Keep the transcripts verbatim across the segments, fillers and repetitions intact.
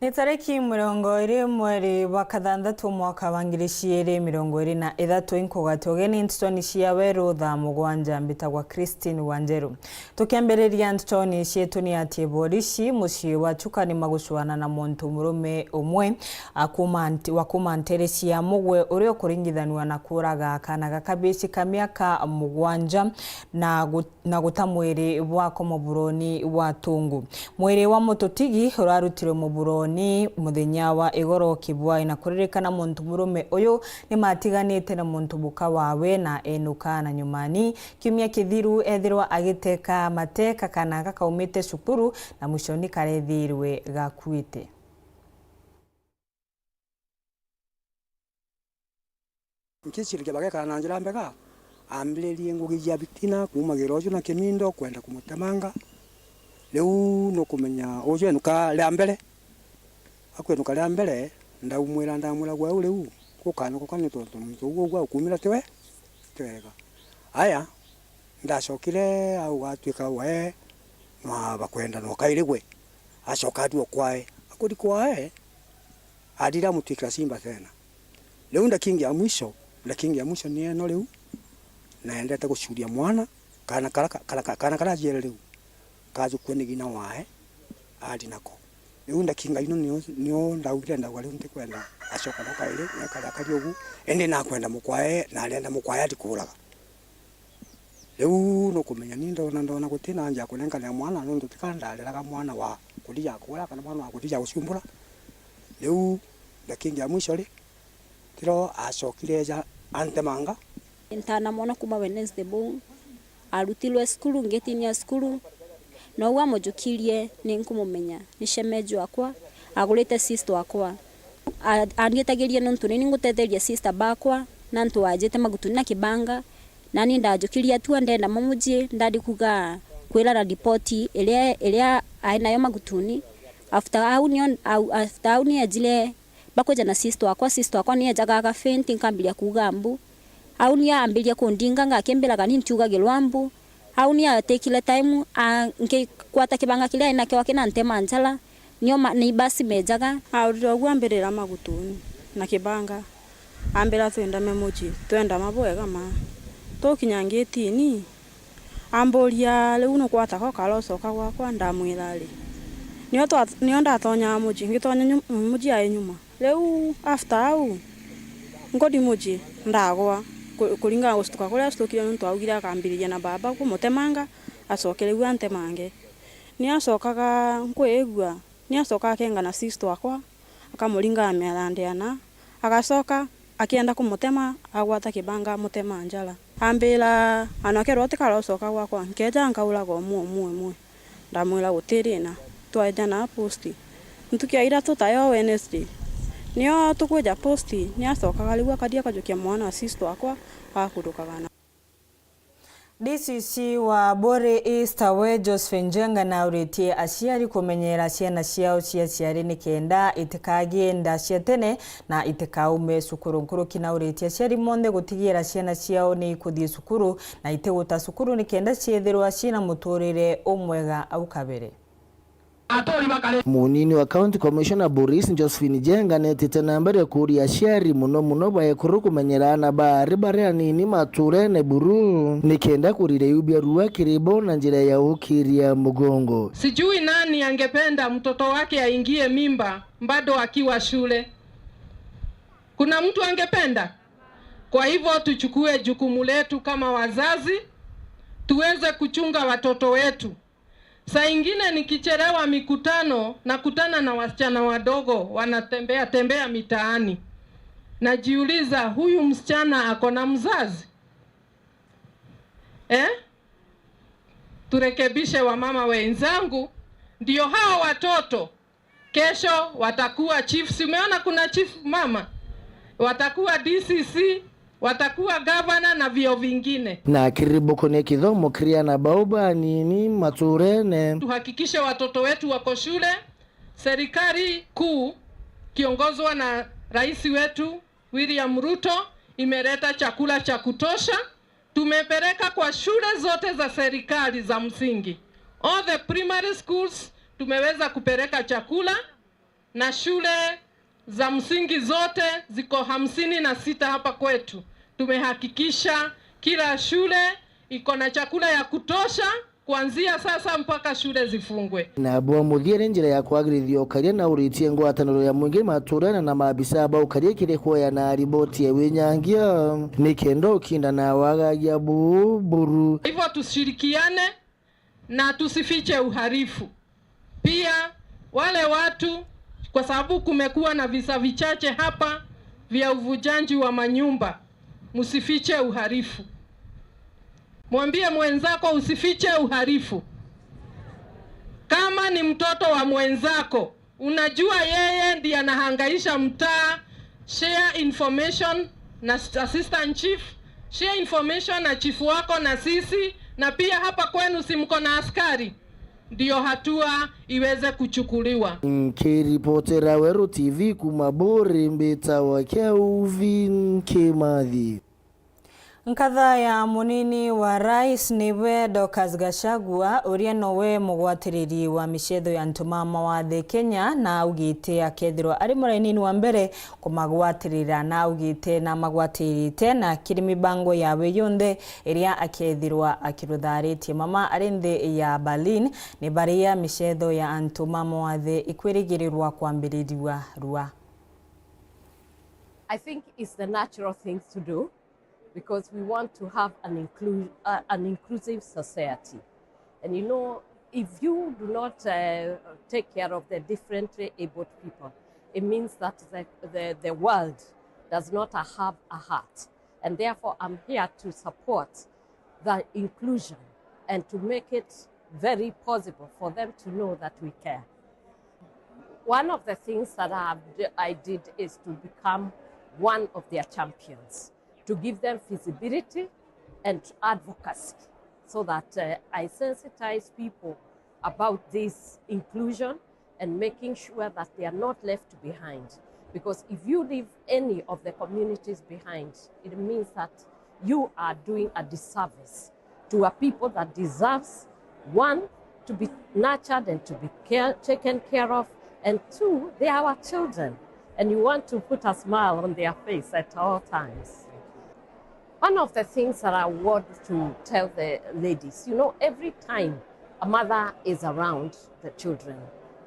Ni tariki mirongo iri mweri bwa kathanthatu mwaka wa ngiri ciiri mirongo iri na ithatu, inkugatwe ugeni ntitoni cia weru thaa mugwanja. Mbitagwa Christine Wanjeru. Tukiambiriria ntitoni cietu ni ati borisi mucii wa Chuka ni magucuana na muntu murume umwe akuma nti-, wa kuma ntere cia Mugwe uria ukuringithanua na kuuraga kaana ga kabici ka miaka mugwanja na gu-, na guta mwiri bwako muburoni wa Tungu. Mwiri wa mututigi urarutirwe muburoni muthenya wa igoro kibwai, na kuririkana muntu murume uyu ni matiganite na muntu muka wawe na enuka na nyumani. Kiumia kithiru ethirwa agiteka mateka kana gakaumite cukuru, na mwichoni karethirwe gakuite. Nkicirikia bagekara na njira mbega, ambiririe ngugi cia bitina kuumagira uju na kimindo kwenda kumutemanga. Riu nukumenya uju enuka ria mbere, akwenuka ria mbere, ndaumwira, ndamwira, "Gwe u riu gukanukuka ni tontu muntu uu ugwa ukumira tiwe, tiwega." Aya, ndacokire au gatwika we nwa bakwenda no kairi gwe, acoka atua kwae, akuri kwae, arira mutwikira simba tena. Riu ndakingi ya mwisho, ndakingi ya mwisho ni eno riu, naendete gucuria mwana, kana kara, kara, kara, kana karaciere riu, kajukue ni ng'ina wae, ari nako. Riu ndakinga ino nio, nio ndaugire ndauga riu ntikwenda acoka no kairi, nekare akari ugu, indi nakwenda mukwae, na arenda mukwae ari kuuraga. Riu nukumenya ni ndona, ndona guti na nja ya kunenkanira mwana, nontu tika ndareraga mwana wa kuthija kuura kana mwana wa kuthija gucumbura. Riu ndakingi ya mwisho ri, tiro acokire eja antemanga. Ntanamwona kuma Wednesday buu, arutirwe cukuru, ngitinia cukuru, nou amujukirie ni nkumumenya, ni shemeji wakwa, agurite sister wakwa. A-, andietagirie nontu nini ngutetheria sister bakwa, na antu ajite magutuni na kibanga, nani ndajukirie atua ndenda mo mucii, ndadi kuga kwirana ripoti iria, iria ai nayo magutuni. After au nio, au, after au ni ejire bakwija na sister wakwa, sister wakwa ni ejaga aga faint, nkambiria kuuga mbu. Au ni aambirie kundinga, ngakimbiraga ni ntiugagirwa mbu. Au ni atekire time, a, nkikwata kibanga kiria ai nakio akinantema njara, nio ma-, neighbours mejaga. Aurire uguo ambirira magutuni na kibanga, ambira, "Twendame mucii, twendama bwega ma." Tukinya ngitini, amburia, "Riu nukwataga ukara ucoka gwakwa?" Ndamwira, "Ri." Nio twa-, nio ndatonyaa mucii, ngitonya nyu-, mucii ai nyuma. Riu after au, nkuthi mucii, ndagwa, ku-, kuringana na gucituka kuria acitukire, nontu augire akambiriria na baba kumutemanga, acokere riu antemange. Ni acokaga nkwigua, ni acokaga akenga na sister wakwa, akamuringa amearandiana, agacoka akienda kumutema, agwata kibanga amutema njara. Ambira, "Ana akerwa utikara ucoka gwakwa, nkeja nkauraga umwe umwe umwe." Ndamwira, "Guti thina, twaejana post." Ntuku ya ithatu tayo Wednesday, nio tukwija post, ni acokaga riu akathi akajukia mwana wa sister wakwa, agakurukaga na. D C C wa Buri East we Josephine Njenga nauritie aciari kumenyera ciana ciao cia aciari nikenda itikagie nda cia tene na itikaume cukuru. Nkuruki nauritie aciari monthe gutigira ciana ciao ni ikuthii cukuru na itiguta cukuru nikenda ciethirwa ciina muturire umwega au kabere. Munini wa County Commissioner Boris Josephine Njenga netite na mbere kuuria aciari, muno muno baekuru, kumenyera aana baari bari anini maturene buru, nikenda kurira iu biarua kiri bo na njira ya ukiria mugongo. Sijui nani angependa mtoto wake aingie mimba bado akiwa shule. Kuna mtu angependa? Kwa hivyo tuchukue jukumu letu kama wazazi, tuweze kuchunga watoto wetu. Saa ingine nikichelewa mikutano, nakutana na wasichana wadogo wanatembea tembea mitaani. Najiuliza, "Huyu msichana ako na mzazi?" Eh? Turekebishe wamama wenzangu, ndio hao watoto kesho watakuwa chiefs. Umeona kuna chief mama? Watakuwa D C C, watakuwa governor na vio vingine. Na akiribokonia kithomo kiri aana bau banini maturene. Tuhakikishe watoto wetu wako shule. Serikali kuu kiongozwa na rais wetu William Ruto imeleta chakula cha kutosha. Tumepeleka kwa shule zote za serikali za msingi. All the primary schools tumeweza kupeleka chakula. Na shule za msingi zote ziko hamsini na sita hapa kwetu. Tumehakikisha kila shule iko na chakula ya kutosha kuanzia sasa mpaka shule zifungwe. Na bwa muthia ni njira ya kwagirithia ukaria na uritie ngwataniro ya mwingi maturene na maabisa ba ukaria kiri kueana riboti ya winyangia, ni kenda ukinda na wagagia buu buru. Hivyo tushirikiane na tusifiche uhalifu. Pia wale watu, kwa sababu kumekuwa na visa vichache hapa vya uvujanji wa manyumba, msifiche uhalifu. Mwambie mwenzako usifiche uhalifu. Kama ni mtoto wa mwenzako, unajua yeye ndiye anahangaisha mtaa, share information na assistant chief, share information na chief wako na sisi, na pia hapa kwenu si mko na askari? Ndio hatua iweze kuchukuliwa. Nkiripotera Weru T V kuma Buri, mbitawa Kelvin Kimathi. Nkatha ya munini wa rais niwe Dorcas Gachagua, uria nowe mugwatiriri wa micetho ya antu ma mawathe Kenya, na augite akethirwa ari murainini wa mbere kumagwatirira, na augite na amagwatirite na kiri mibango yawe yonthe iria akethirwa akirutharitie. Mama ari nthi ya Berlin, ni baria micetho ya antu ma mawathe ikwirigirirwa kwambiririrwa rua. I think it's the natural thing to do because we want to have an inclu-, uh, an inclusive society. And you know, if you do not, uh, take care of the differently abled people, it means that the, the, the world does not have a heart. And therefore, I'm here to support the inclusion and to make it very possible for them to know that we care. One of the things that I have d-, I did is to become one of their champions, to give them visibility and advocacy, so that, uh, I sensitize people about this inclusion and making sure that they are not left behind. Because if you leave any of the communities behind, it means that you are doing a disservice to a people that deserves, one, to be nurtured and to be care-, taken care of, and two, they are our children, and you want to put a smile on their face at all times. One of the things that I want to tell the ladies, you know, every time a mother is around the children,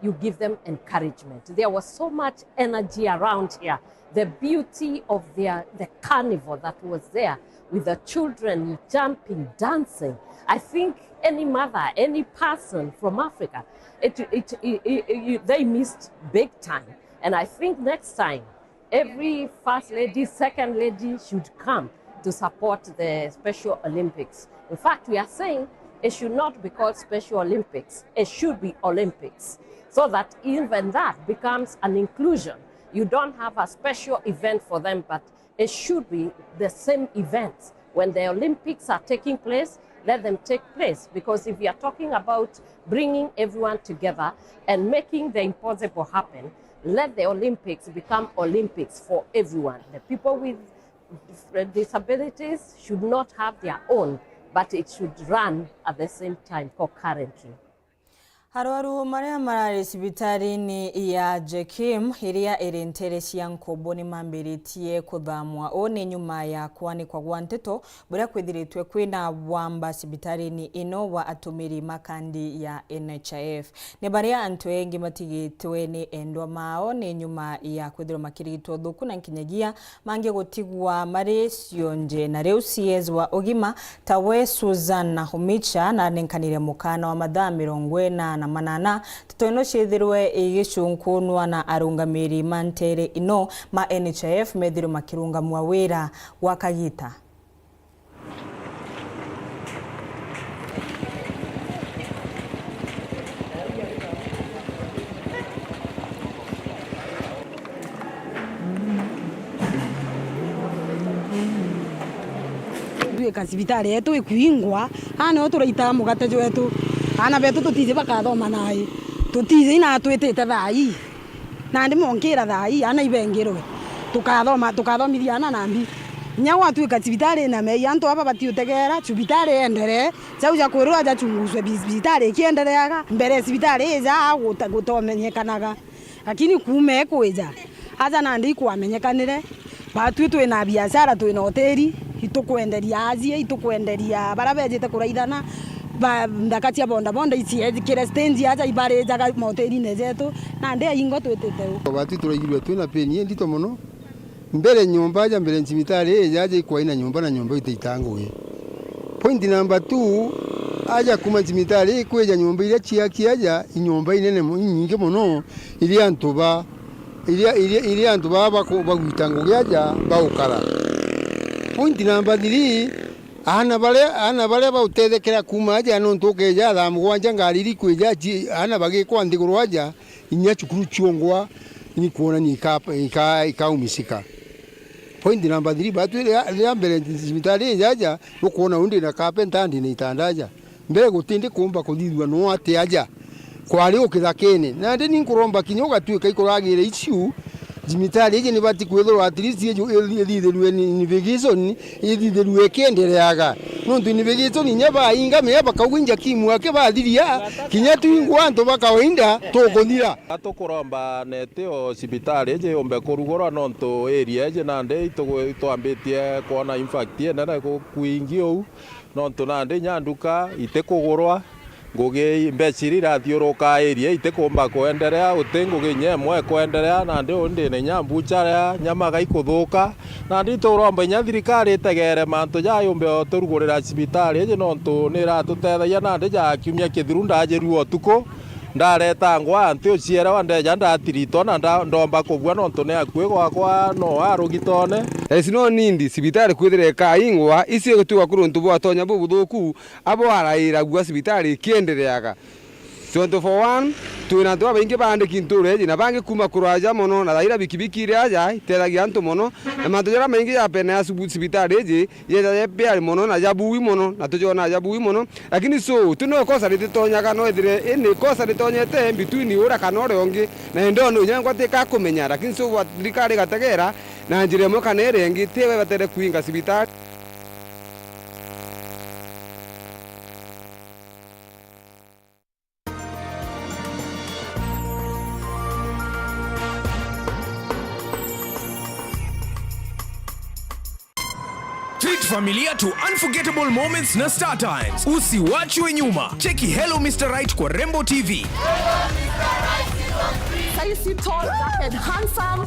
you give them encouragement. There was so much energy around here. The beauty of their, the carnival that was there with the children jumping, dancing. I think any mother, any person from Africa, it, it, it, it, it, you, they missed big time. And I think next time, every first lady, second lady should come to support the Special Olympics. In fact, we are saying it should not be called Special Olympics. It should be Olympics, so that even that becomes an inclusion. You don't have a special event for them, but it should be the same events. When the Olympics are taking place, let them take place, because if we are talking about bringing everyone together and making the impossible happen, let the Olympics become Olympics for everyone. The people with disabilities should not have their own, but it should run at the same time concurrently. Arwaru maria marari cibitarini ya JKIM iria iri ntere cia Nkumbu ni mambiritie kuthamwa. Uu ni nyuma ya kwanikwa gwa nteto buria kwithiritwe kwina wamba cibitarini ino wa atumiri ma kandi ya N H I F. Ni baria antu engi matigitwe ni endwa mao ni nyuma ya kwithirwa makirigitwa uthuku na nkinyagia mangi gutigwa mari cionje. Na riu C S wa ugima tawe Susan Nakhumicha nanenkanire mukana wa mathaa mirongo ina na manana nteto ino ciithirwe igicunkunwa na arungamiri ma ntere ino ma N H I F methirwe makirungamua wira gwa kagita. Twika cibitari yetu ikwingwa, aa nio turaitaga mugate jwetu. Aana betu tutiji bakathoma nai, tutiji ina twitite thaa ii. Nandi monkira thaa ii, aana ibengirwe. Tukathoma, tukathomithia aana nambi. Inya gwatuika cibitari ina mei, antu aba batiutegera cibitari ienderee. Jau ja kwirwa jachunguzwe bi-, cibitari ikiendereaga, mbere cibitari ija guta-, gutomenyekanaga. Lakini kuuma ekwija, aja nandi ikwamenyekanire, batwi twina biashara, twina hoteli, itukwenderia acie, itukwenderia bara bejite kuraithana, ba, nthaka cia bodaboda iciejikire stage aja ibarijaga mahoteline jetu, nandi aingo twitite u. Batwi turaigirwe twina pain indito mono. Mbere nyomba aja mbere ncibitari iji aja ikwaina nyomba na nyomba itaita ngugi. Point number two, aja kuma ncibitari ikwija nyomba iria ciaki aja, i nyomba inene mo-, inyingi mono, iria antu ba, iria, iria, iria antu baa baku-, bagwita ngugi aja baukara. Point number three, aana baria, aana baria bautethekera kuma aja nontu ukeja thaa mugwanja ngari iri kwija ci-, aana bagikwa nthiguru aja, inya cukuru ciongwa, ni kwonania ika-, ika-, ikaumisika. Point number three, batwi ria, ria mbere cibitari iji aja, nukwona undi na kapenta ndi na itanda aja. Mbere gutindi kumba kuthithua no ati aja. Kwari ukithakene. Nandi ni nkuromba kinya ugatuika ikuragire iciu, cibitari iji ni bati kwithirwa at least iji-, ithithirue ni, navigation, ithithirue ikiendereaga. Nontu navigation inya bainga mea bakauga inja kimu ake bathiria, kinya twingwa antu ba kawaida tukuthira. Tukuromba neti o cibitari iji yumbe kurugurwa nontu area iji nandi itu-, itwambitie kwona impact inene ku-, kwingi uu, nontu nandi inya nduka itikugurwa, ngugi mbeca iria irathiuruka area itikumba kwenderea, guti ngugi inya imwe ikwenderea, nandi uu ndina inya mbuchara ya nyama gaikuthuka. Nandi turomba inya thirikari itegere mantu jaa yumbe o turugurira cibitari iji, nontu ni iratutethagia nandi ja kiumia kithiru ndajirua utuku, ndareta ngwa nti ucierewa ndeja ndatiritwa na nda-, ndomba kubua nontu ni akui gwakwa no arugitone. There is no need cibitari kwithira ikaingwa, icio igituga kuri untu bwatonya bubuthuku, abo arairagua cibitari ikiendereaga. Twenty four one, twina antu babaingi baandiki ntuura iji, na bangi kuuma kuraja mono, na thaira bikibiki iria aja itethagia antu mono, na mantu jaria maingi japene ya subu-, cibitari iji, jeja jepiari mono, na jabui mono, na tujonaa jabui mono. Lakini so, tu no ikosa rititonyaga, no ethire ini ikosa ritonyete between uria kana uria ungi, na indoni unya ngwa tika kumenya, lakini so, wa thirikari igategera, na njira imwe kana iria ingi, tiwe batere kuinga cibitari. Treat familia to unforgettable moments na Star Times. Usiwachwe nyuma. Cheki Hello Mister Right kwa Rembo T V. Saizi tall, dark and handsome.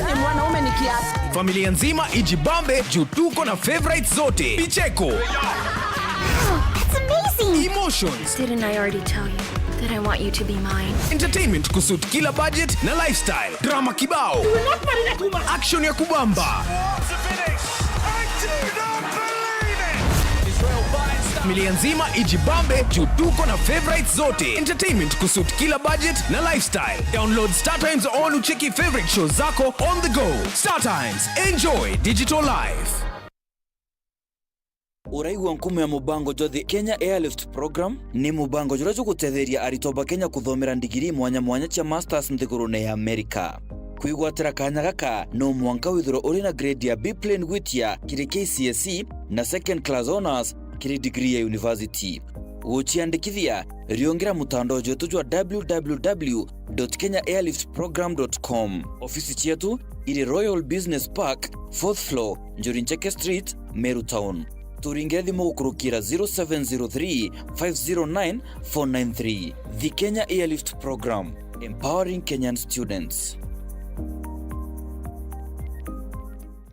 Ni mwanaume ni kiasi. Familia nzima ijibambe juu tuko na favorites zote. Vicheko. That's amazing. Emotions. Didn't I already tell you that I want you to be mine? Entertainment kusuit kila budget na lifestyle. Drama kibao. Action ya kubamba. Familia nzima ijibambe juu tuko na favorites zote. Entertainment kusuit kila budget na lifestyle. Download Star Times on ucheki favorite shows zako on the go. Star Times, enjoy digital life. Uraigua nkumo ya mubango jwa The Kenya Airlift Program? Ni mubango juria jugutetheria aritwa ba Kenya kuthomera ndigiri mwanya mwanya cia masters nthigurune ya Amerika. Kwigwatira kanya gaka, no mwanka withirwe uri na grade ya B plain gwitia kiri K C S E na second class honours kiri degree ya university. Guciandikithia, riungira mutandao jwetu jwa w w w dot kenya airlift program dot com. Ofisi cietu iri Royal Business Park, fourth floor, Njuri Ncheke Street, Meru Town. Turingire thimu gukurukira zero seven zero three, five zero nine, four nine three. The Kenya Airlift Program, empowering Kenyan students.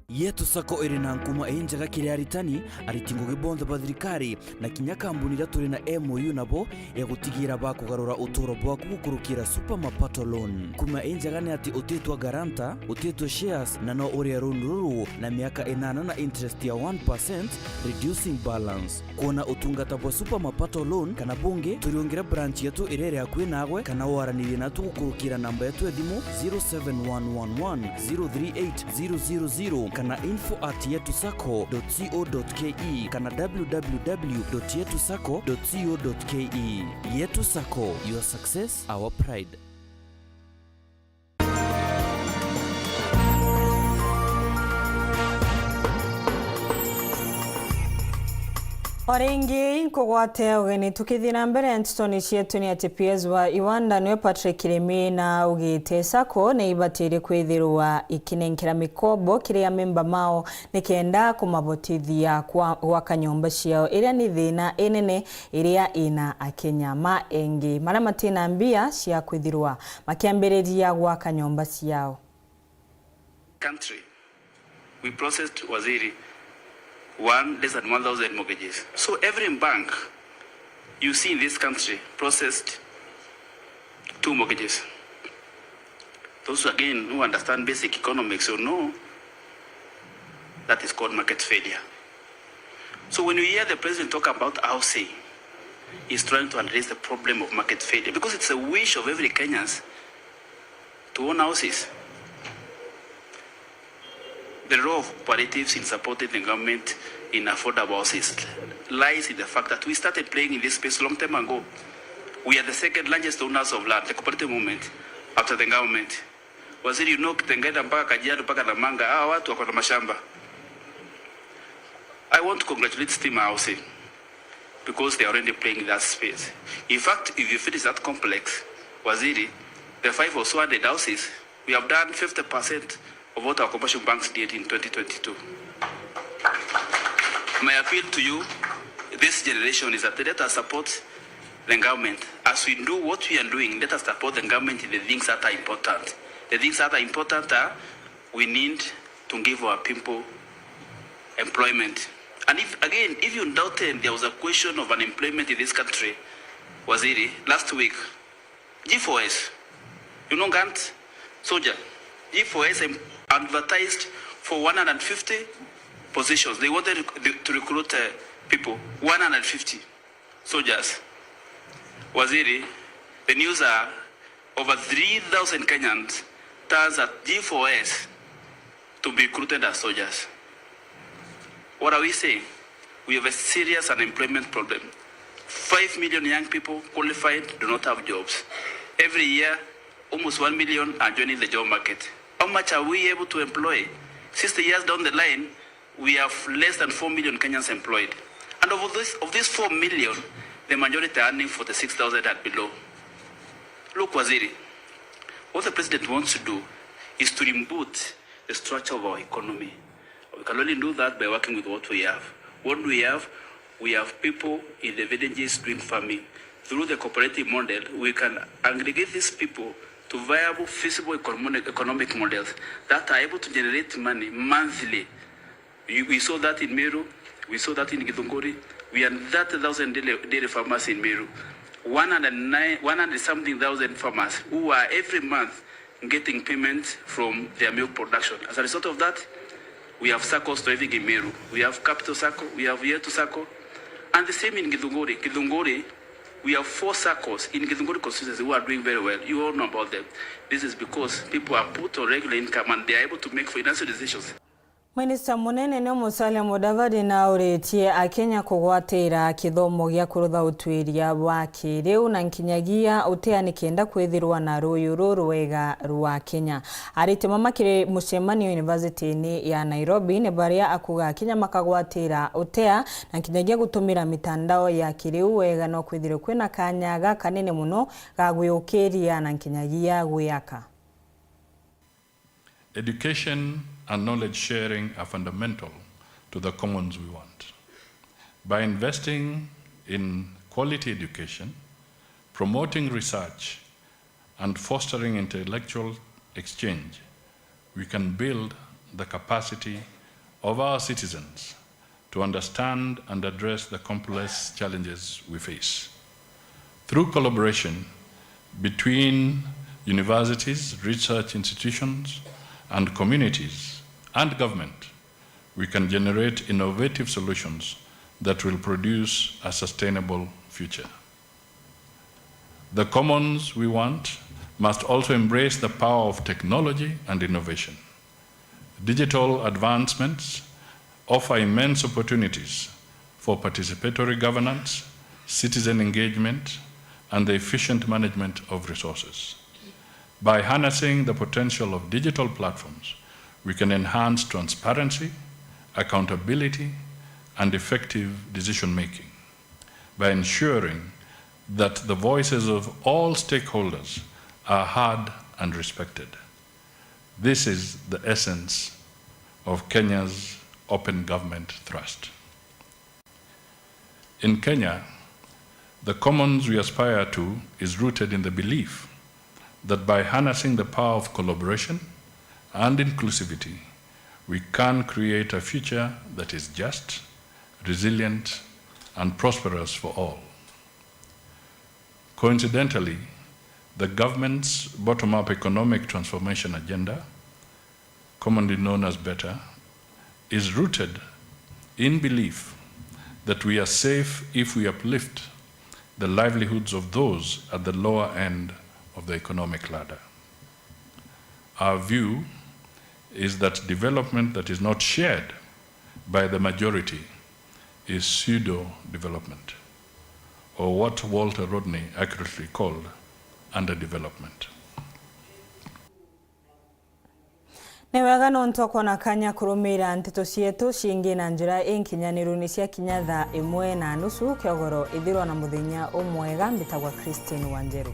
Yetu Sacco iri na nkuma injega kiri aritani, ariti ngugi bonthe ba thirikari, na kinya kambuni iria turi na M O U nabo ya gutigira bakugarura uturo bwaku gukurukira Super Mapato Loan. Nkuma injega ni ati utitwa guarantor, utitwa shares, na no urie loan ruru na miaka inana na interest ya one percent, reducing balance. Kwona utungata bwa Super Mapato Loan kana bungi, turiungire branch yetu iria iri akui naagwe, kana waranirie natu gukurukira namba yetu ya thimu zero seven one one one zero three eight zero zero zero kana info at yetu sacco dot co dot ke kana w w w dot yetu sacco dot co dot ke. Yetu Sacco, your success, our pride. O ringi, nkugwate ugeni tukithii na mbere ntutoni cietu ni ati P S wa Iwanda niwe Patrick Kirimi na augite sacco ni ibatiire kwithirwa ikinenkera mikobo kiri amemba mao nikenda kumabotithia kwa gwaka nyomba ciao, iria ni thina inene iria ina Akenya ma engi maria matina mbia cia kwithirwa makiambiriria gwaka nyomba ciao. Country, we processed, Waziri, one, less than one thousand mortgages. So every bank you see in this country processed two mortgages. Those again who understand basic economics will know that is called market failure. So when you hear the president talk about housing, he's trying to address the problem of market failure because it's a wish of every Kenyans to own houses. The role of cooperatives in supporting the government in affordable houses lies in the fact that we started playing in this space long time ago. We are the second largest owners of land, the cooperative movement, after the government. Waziri, you know, Kitengela mpaka Kajiado mpaka Namanga, hawa watu wako na mashamba. I want to congratulate Stima Housing because they are already playing in that space. In fact, if you finish that complex, Waziri, the five or so hundred houses, we have done fifty percent of what our commercial banks did in twenty twenty-two. My appeal to you, this generation, is that let us support the government. As we do what we are doing, let us support the government in the things that are important. The things that are important are we need to give our people employment. And if, again, if you doubted there was a question of unemployment in this country, Waziri, last week, G four S, you know, Gant soldier, G four S em- advertised for one hundred fifty positions. They wanted to rec- to recruit uh, people, one hundred fifty soldiers. Waziri, the news are over three thousand Kenyans turns at G four S to be recruited as soldiers. What are we saying? We have a serious unemployment problem. Five million young people qualified do not have jobs. Every year, almost one million are joining the job market. How much are we able to employ? Sixty years down the line, we have less than four million Kenyans employed. And of this, of these four million, the majority are earning forty-six thousand and below. Look, Waziri, what the president wants to do is to reboot the structure of our economy. We can only do that by working with what we have. What do we have? We have people in the villages doing farming. Through the cooperative model, we can aggregate these people to viable, feasible economic, economic models that are able to generate money monthly. We, we saw that in Meru, we saw that in Githunguri. We had thirty thousand dairy, dairy farmers in Meru. One hundred nine, one hundred something thousand farmers who are every month getting payments from their milk production. As a result of that, we have saccos thriving in Meru. We have Capital Sacco, we have Yetu Sacco, and the same in Githunguri. Githunguri, we have four saccos in Githunguri constituency who are doing very well. You all know about them. This is because people are put on regular income and they are able to make financial decisions. Minista munene ni Musalia Mudavadi nauritie Akenya kugwatira kithomo gia kurutha utuiria bwa kiriu na nkinyagia utia nikenda kwithirwa na ruyu rurwega rwa Kenya. Arite mama kiri mucemanio University-ini ya Nairobi ni baria akuga Akenya makagwatira utia na nkinyagia gutumira mitandao ya kiriu wega no kwithirwe kwina kanya gakanene muno ga gwiukiria na nkinyagia gwiaka. Education and knowledge sharing are fundamental to the commons we want. By investing in quality education, promoting research, and fostering intellectual exchange, we can build the capacity of our citizens to understand and address the complex challenges we face. Through collaboration between universities, research institutions, and communities and government, we can generate innovative solutions that will produce a sustainable future. The commons we want must also embrace the power of technology and innovation. Digital advancements offer immense opportunities for participatory governance, citizen engagement, and the efficient management of resources. By harnessing the potential of digital platforms, we can enhance transparency, accountability, and effective decision-making by ensuring that the voices of all stakeholders are heard and respected. This is the essence of Kenya's open government thrust. In Kenya, the commons we aspire to is rooted in the belief that by harnessing the power of collaboration and inclusivity, we can create a future that is just, resilient, and prosperous for all. Coincidentally, the government's bottom-up economic transformation agenda, commonly known as BETTER, is rooted in belief that we are safe if we uplift the livelihoods of those at the lower end of the economic ladder. Our view is that development that is not shared by the majority is pseudo-development, or what Walter Rodney accurately called underdevelopment. Nĩ wega nontu wa kwona kanya kũrũmĩrĩra nteto cietu ciingĩ na njĩra inkinyaniru. Nĩ ciakinya thaa imwe na nusu kiogoro, ithirwa na muthenya umwega. Mbitagwa Christine Wanjeru.